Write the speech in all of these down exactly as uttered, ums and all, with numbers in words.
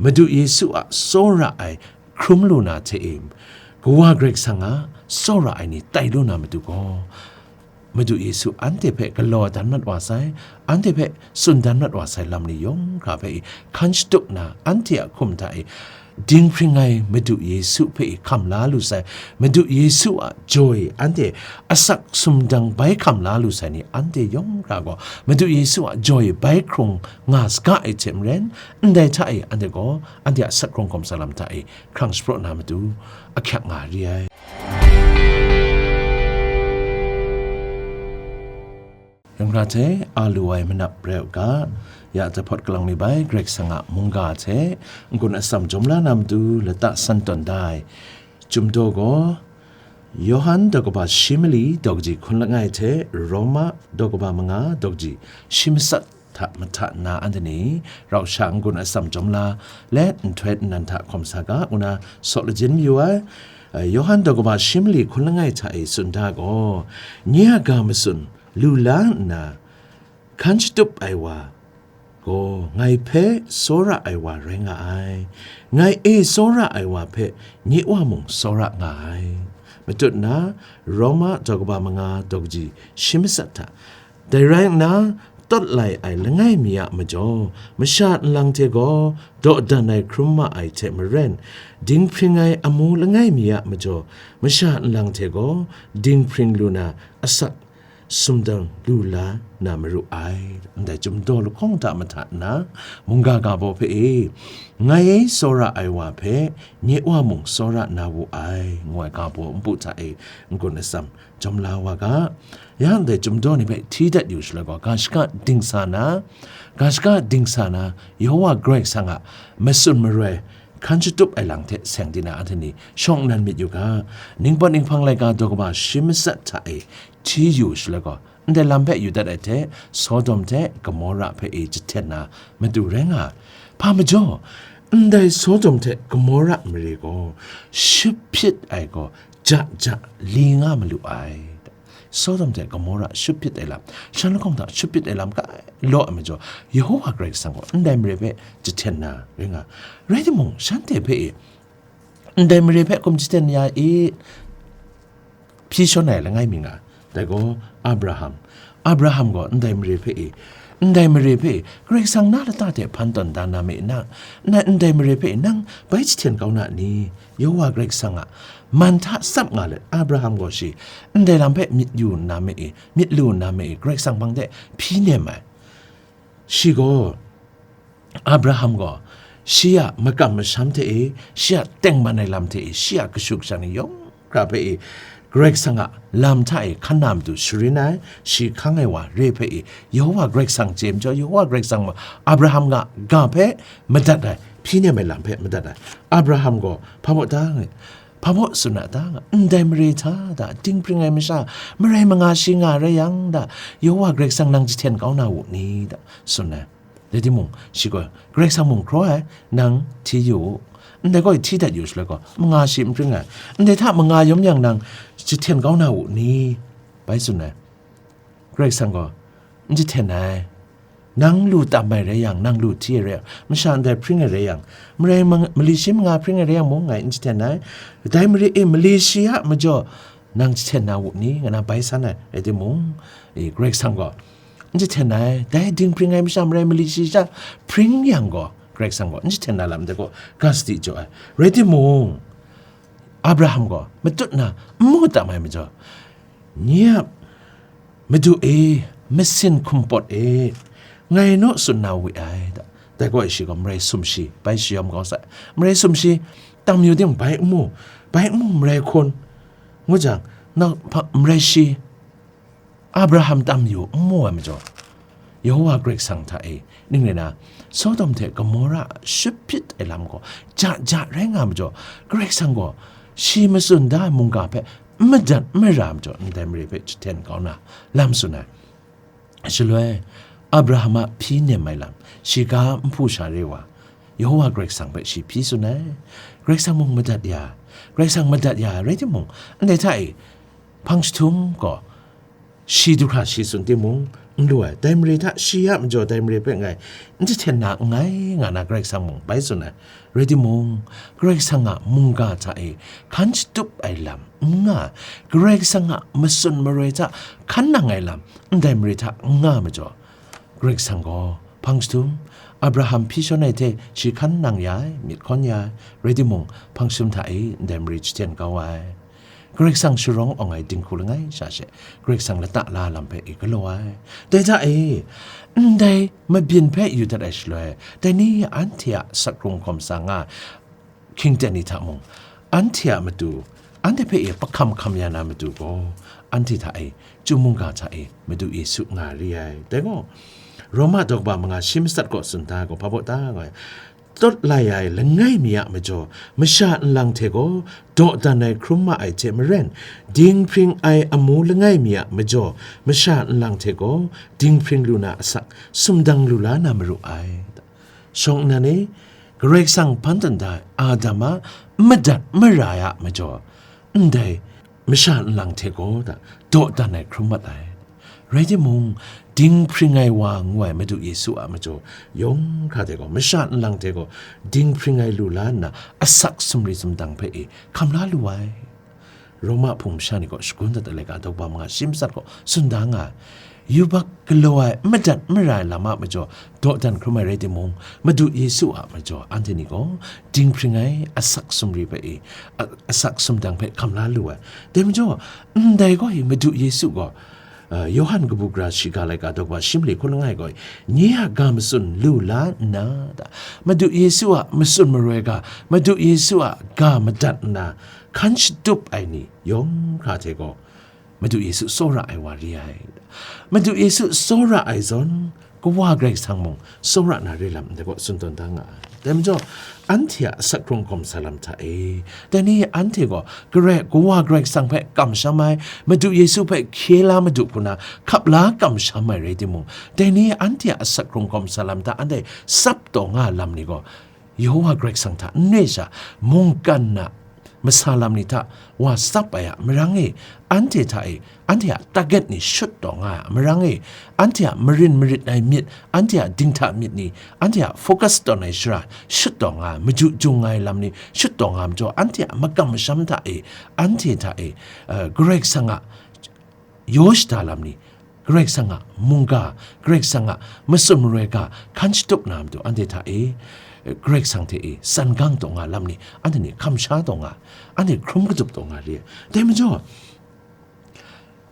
Madu Yesu a tsawra ai hkrum lu na hte e, Kawa Karai Kasang a tsawra ai ni tai lu na matu gaw, Madu Yesu anhte hpe galaw dan mat wa sai, anhte hpe tsun dan mat wa sai lam ni yawng hkra hpe e hkan shatup nna, anhte a hkum hta e dinghpring ai Madu Yesu hpe e hkam la lu sai, Madu Yesu a jaw e anhte asak sumdang bai hkam la lu sai ni anhte yawng hkra gaw, Madu Yesu a jaw e bai hkrung nga saga ai hte maren, ndai hta e anhte gaw anhte a asak hkrung hkawm sa lam hta e hkrang shapraw na matu ahkyak nga ri ai. Yawng hkra hte a lu ai manap rai u ga, ya jahpawt galang mi bai Karai Kasang a mungga hte n-gun atsam jawm la na matu lata san tawn da ai. Chyum daw gaw, Yawhan daw kaba shi mali daw kaji hkun langai hte Roma daw kaba manga daw kaji shi matsat hta mahta nna anhte ni rau sha n-gun atsam jawm la let nhtoi nnan hta hkawm sa ga, ngu na saw lajin mayu ai. Yawhan daw kaba shi mali hkun langai hta e tsun da gaw, nye a ga matsun lu la nna hkan shatup ai wa gaw ngai hpe tsawra ai wa rai nga ai. Ngai e tsawra ai wa hpe nye Wa mung tsawra nga ai. Matut na, Roma daw kaba manga daw kaji shi matsat hta, dai rai nna, tawt lai ai langai mi a majaw, masha nlang hte gaw dawdan ai hkrum ma ai hte maren, dinghpring ai amu langai mi a majaw, masha nlang hte gaw dinghpring lu na asak sumdang lu la na maru ai. Ndai Chyum daw lahkawng hta mahta nna, mungga ga baw hpe e, ngai e tsawra ai wa hpe nye Wa mung tsawra na wu ai, ngu ai ga baw npu hta e n-gun atsam jawm la wa ga. Ya ndai Chyum daw ni hpe hti dat yu shaloi gaw, ga shaka dingsa na, ga shaka dingsa na, Yehowa Karai Kasang a matsun maroi hkan shatup ai lam hte seng di na anhte ni shawng nnan myit yu ga, Ningpawt Ninghpang laika daw kaba shi matsat hta e hti yu shaloi gaw, ndai lam hpe yu dat ai hte, Sodom hte Gomora hpe e jahten na matu rai nga ai. Hpa majaw, ndai Sodom hte Gomora mare gaw, shut hpyit ai gaw, ja ja li nga malu ai. Sodom hte Gomora shut hpyit ai lam, shan lahkawng hta shut hpyit ai lam kai law ai majaw, Yehowa Karai Kasang gaw ndai mare hpe jahten na rai nga. Rai timung, shanhte hpe e, ndai mare hpe hkum jahten ya i, hpyi shawn ai langai mi nga, dai gaw Abraham. Abraham gaw ndai mare hpe e, ndai mare hpe e, Karai Kasang na lata hte hpan tawn da na me na, na ndai mare hpe e, nang bai jahten kau na ni? Yehowa Karai Kasang a man hta tsap nga let, Abraham gaw shi ndai lam hpe myit yu nna me e, myit lu nna me e, Karai Kasang hpang de hpyi nem ai. Shi gaw, Abraham gaw, shi a makam masham hte e, shi a tengman ai lam hte e, shi a kashu kasha ni yawng hkra hpe e, Karai Kasang a lam hta e hkan na matu sharin ai, shi hkang ai wa re hpe e, Yehowa Karai Kasang chye majaw, Yehowa Karai Kasang gaw Abraham a ga hpe madat ai, hpyi nem ai lam hpe madat ai. Abraham gaw hpa baw da nga, hpa baw tsun a da nga, ndai mare hta da, dinghpring ai masha, marai manga shi nga rai yang da, Yehowa Karai Kasang nang jahten kau na wu ni da, tsun ai. Rai timung, shi gaw, Karai Kasang mung hkraw ai, nang hti yu u. Ndai gaw hti dat yu shaloi gaw, manga shi n pring ai. Ndai hta manga yawm yang nang jahten kau na wu ni? Bai tsun ai. Karai Kasang gaw, n jahten ai. Nang lu tam ai rai yang, nang lu hti ai rai yang, masha ndai hpring ai rai yang, marai mang-, mali shi manga hpring ai rai yang mung, ngai n jahten ai. Dai mare e mali shi a majaw, nang jahten na wu ni, nga na bai san ai. Rai timung, e, Karai Kasang gaw, n jahten ai, dai dinghpring ai masha marai mali shi sha hpring yang gaw, Karai Kasang gaw n jahten na lam de gaw, ga sadi jaw ai. Rai timung, Abraham gaw matut na n mu tam ai majaw, nye a Madu e, masin hkumpawt e, ngai naw tsun na we ai, da. Dai gaw shi gaw marai sumshi bai shayawm kau sai. Marai sumshi tam yu ting bai n mu, bai n mu marai hkun, ngu jang, nang hpa marai shi, Abraham tam yu n mu ai majaw, Yehowa Karai Kasang hta e, ning rai na, Sodom hte Gomora shut hpyit ai lam gaw, ja ja rai nga majaw, Karai Kasang gaw shi matsun da ai mungga hpe n madat n mara majaw, ndai mare hpe jahten kau na lam tsun ai. Shaloi, Abraham a hpyi nem ai lam, shi ga nhpu sha re wa, Yehowa Karai Kasang hpe shi hpyi tsun ai. Karai Kasang mung madat ya, Karai Kasang madat ya rai timung, ndai hta e, hpang jahtum gaw, shi du hkra shi tsun timung, n lu ai. Dai mare hta shi a majaw dai mare hpe ngai n jahten na nngai, nga na Karai Kasang mung bai tsun ai. Rai timung, Karai Kasang a mungga hta e hkan shatup ai lam n nga, Karai Kasang a matsun maroi hta hkan nang ai lam ndai mare hta n nga majaw, Karai Kasang gaw hpang jahtum, Abraham hpyi shawn ai hte shi hkan nang ya ai, myit hkawn ya ai, rai timung, hpang jahtum hta e ndai mare jahten kau ai. Karai Kasang sharawng awng ai dinghku langai sha she, Karai Kasang lata la lam hpe e galaw ai. Dai hta e, ndai mabyin hpe yu dat ai shaloi, dai ni anhte a sakhkrung hkawm sa nga hkyingten ni hta mung, anhte a matu, anhte hpe e pahkam hkam ya na matu gaw, anhte hta e, chyum mungga hta e, Madu Yesu nga ri ai. Dai gaw, Roma daw kaba manga shi matsat kaw tsun da gaw, hpa baw ta nga ai. Tawt lai ai langai mi a majaw, masha nlang hte gaw dawdan ai hkrum ma ai hte maren, dinghpring ai amu langai mi a majaw, masha nlang hte gaw dinghpring lu na asak sumdang lu la na maru ai. Shawng nnan e, Karai Kasang hpan tawn da ai Adam a madat mara ai a majaw, ndai masha nlang hte gaw da, dawdan ai hkrum mat ai. Rai timung, dinghpring ai wa ngu ai Madu Yesu a majaw, yawng hkra hte gaw, masha nlang hte gaw, dinghpring ai lu la nna, asak sumri sumdang hpe e hkam la lu ai. Roma hpung masha ni gaw shagun dat ai laika daw kaba manga shi matsat gaw tsun da nga ai. Yubak galaw ai, madat mara ai lam a majaw, dawdan hkrum ai rai timung, Madu Yesu a majaw, anhte ni gaw dinghpring ai asak sumri hpe e, a-, asak sumdang hpe hkam la lu ai. Dai majaw, ndai gaw i Madu Yesu gaw, a, Yawhan kabu gara shiga laika daw kaba shi mali hkun langai gaw i, nye a ga matsun lu la nna, da, Madu Yesu a matsun maroi ga, Madu Yesu a ga madat nna, hkan shatup ai ni yawng hkra hte gaw, Madu Yesu tsawra ai wa re ai. Madu Yesu tsawra ai zawn, Kawa Karai Kasang mung tsawra na re lam ndai gaw tsun tawn da nga ai. Dai majaw, anhte a asak hkrung hkawm sa lam hta e, dai ni anhte gaw Karai, Kawa Karai Kasang hpe kamsham ai, Madu Yesu hpe hkye la Madu hku na hkap la kamsham ai rai timung, dai ni anhte a asak hkrung hkawm sa lam hta anhte tsap taw nga lam ni gaw, Yehowa Karai Kasang hta n re sha, mungkan na masa lam ni hta wa tsap ai a marang e, anhte hta e, anhte a target ni shut taw nga ai a marang e, anhte a marin marit ai myit, anhte a dinghta myit ni, anhte a focus tawn ai shara shut taw nga ai, maju jung nga ai lam ni shut taw nga ai majaw, anhte a makam masham hta e, anhte hta e, eh, Karai Kasang a yaw shada lam ni, Karai Kasang a mungga, Karai Kasang a matsun maroi ga hkan shatup na matu, anhte hta e, Karai Kasang hte e tsan gang taw nga lam ni, anhte ni hkam sha taw nga, anhte hkrum katup taw nga re ai. Dai majaw,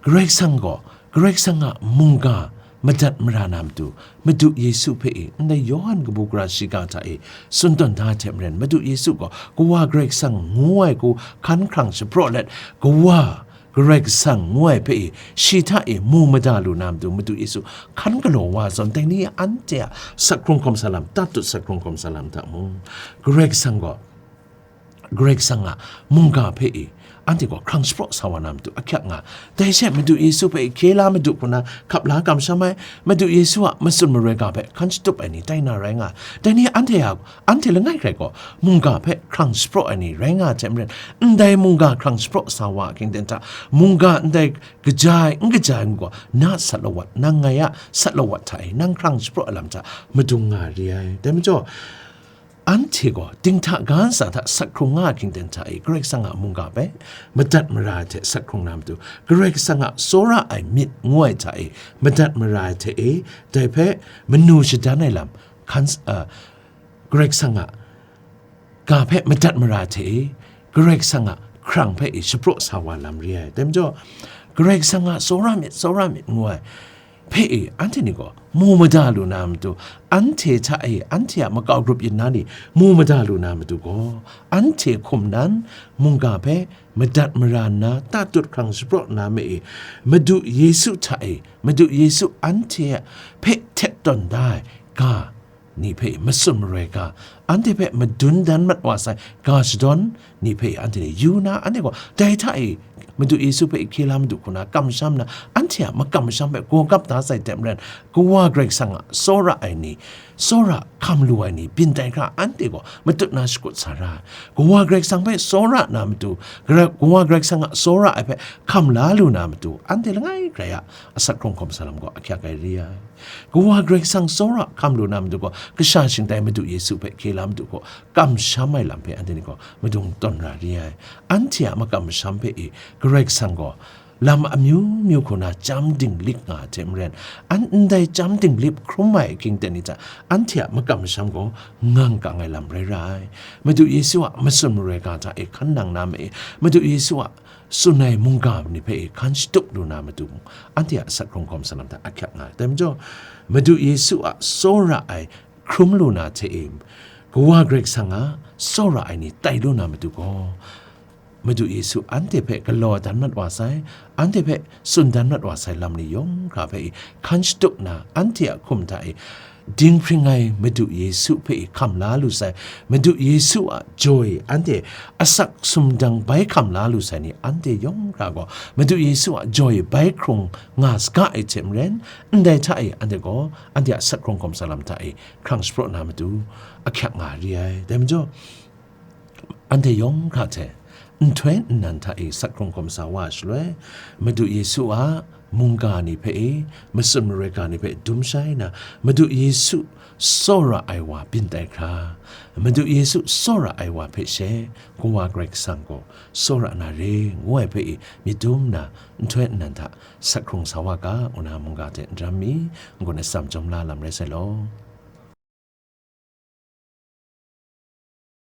Karai Kasang gaw, Karai Kasang a mungga madat mara na matu, Madu Yesu hpe e, ndai Yawhan kabu gara shiga hta e, tsun tawn da ai hte maren, Madu Yesu gaw, Kawa Karai Kasang ngu ai hku hkan hkrang shapraw let, Kawa Karai Kasang ngu ai hpe e, shi hta e mu mada lu na matu, Madu Yesu hkan galaw wa zawn, dai ni anhte a asak hkrung hkawm sa lam, tatut asak hkrung hkawm sa lam hta mung, Karai Kasang gaw, Karai Kasang a mungga hpe e, anhte gaw hkrang shapraw sa wa na matu ahkyak nga, dai she Madu Yesu hpe hkye la Madu hku na hkap la kamsham ai, Madu Yesu a matsun maroi ga hpe hkan shatup ai ni tai na rai nga, dai ni anhte a, anhte langai hkrai gaw mungga hpe hkrang shapraw ai ni rai nga ai hte maren, ndai mungga hkrang shapraw sa wa a hkyingten hta, mungga ndai kaja ai, n kaja ai ngu gaw, na sat lawat, nang ngai a sat lawat hta e, nang hkrang shapraw ai lam hta madung nga re ai. Dai majaw, anhte gaw dinghta ga ntsa hta asak hkrung nga ai hkyingten hta e, Karai Kasang a mungga hpe madat mara ai hte asak hkrung na matu, Karai Kasang a tsawra ai myit ngu ai hta e madat mara ai hte e, dai hpe manu shadan ai lam, hkan s-, a, Karai Kasang a ga hpe madat mara ai hte e, Karai Kasang a hkrang hpe e shapraw sa wa lam re ai. Dai majaw, Karai Kasang a tsawra myit, tsawra myit ngu ai hpe e, anhte ni gaw mu mada lu na matu, anhte hta e, anhte a makau grup yin na ni mu mada lu na matu gaw, anhte hkum nan mungga hpe madat mara nna, tatut hkrang shapraw nna me e, Madu Yesu hta e, Madu Yesu anhte hpe htet tawn da ai ga ni hpe matsun maroi ga, anhte hpe madun dan mat wa sai ga shadawn ni hpe anhte ni yu na, anhte gaw dai hta e Madu Yesu hpe hkye la Madu hku na kamsham na, anhte a makam masham hpe gaw gap da sai hte maren, Kawa Karai Kasang a tsawra ai ni, tsawra hkam lu ai ni byin tai hkra anhte gaw matut na shakut sa ra ai. Kawa Karai Kasang hpe tsawra na matu, Karai-, Kawa Karai Kasang a tsawra ai hpe hkam la lu na matu, anhte langai hkrai a asak hkrung hkawm sa lam gaw ahkyak ai re ai. Kawa Karai Kasang tsawra hkam lu na matu gaw, kasha shingtai Madu Yesu hpe hkye la matu gaw, kamsham ai lam hpe anhte ni gaw madung tawn ra re ai. Anhte a makam masham hpe i Karai Kasang gaw lam amyu myu hku na chyam dinglip nga ai hte maren, an ndai chyam dinglip hkrum ai ahkying ten ni hta anhte a makam masham gaw ngang kang ai lam rai ra ai. Madu Yesu a matsun maroi ga hta e hkan nang na ma e, Madu Yesu a tsun ai mungga ni hpe e hkan shatup lu na matu, anhte a asak hkrung hkawm sa lam hta ahkyak nga ai. Dai majaw, Madu Yesu a tsawra ai hkrum lu na hte e, Kawa Karai Kasang a tsawra ai ni tai lu na matu gaw, Madu Yesu anhte hpe galaw dan mat wa sai, anhte hpe tsun dan mat wa sai lam ni yawng hkra hpe i hkan shatup na, anhte a hkum hta i dinghpring ai Madu Yesu hpe i hkam la lu sai, Madu Yesu a jaw i anhte asak sumdang bai hkam la lu sai ni, anhte yawng hkra gaw Madu Yesu a jaw i bai hkrung nga saga ai hte maren, ndai hta e anhte gaw anhte a asak hkrung hkawm sa lam hta e hkrang shapraw na matu ahkyak nga re ai. Dai majaw, anhte yawng hkra hte nhtoi nnan hta e asak hkrung hkawm sa wa ai shaloi, Madu Yesu a mungga ni hpe e, matsun maroi ga ni hpe dum shai nna, Madu Yesu tsawra ai wa byin tai hkra, Madu Yesu tsawra ai wa hpe she Kawa Karai Kasang gaw tsawra na re, ngu ai hpe e myit dum nna, nhtoi nnan hta asak hkrung sa wa ga, ngu na mungga hte n ram mi, ngu na tsam chyawm la lam rai sai law.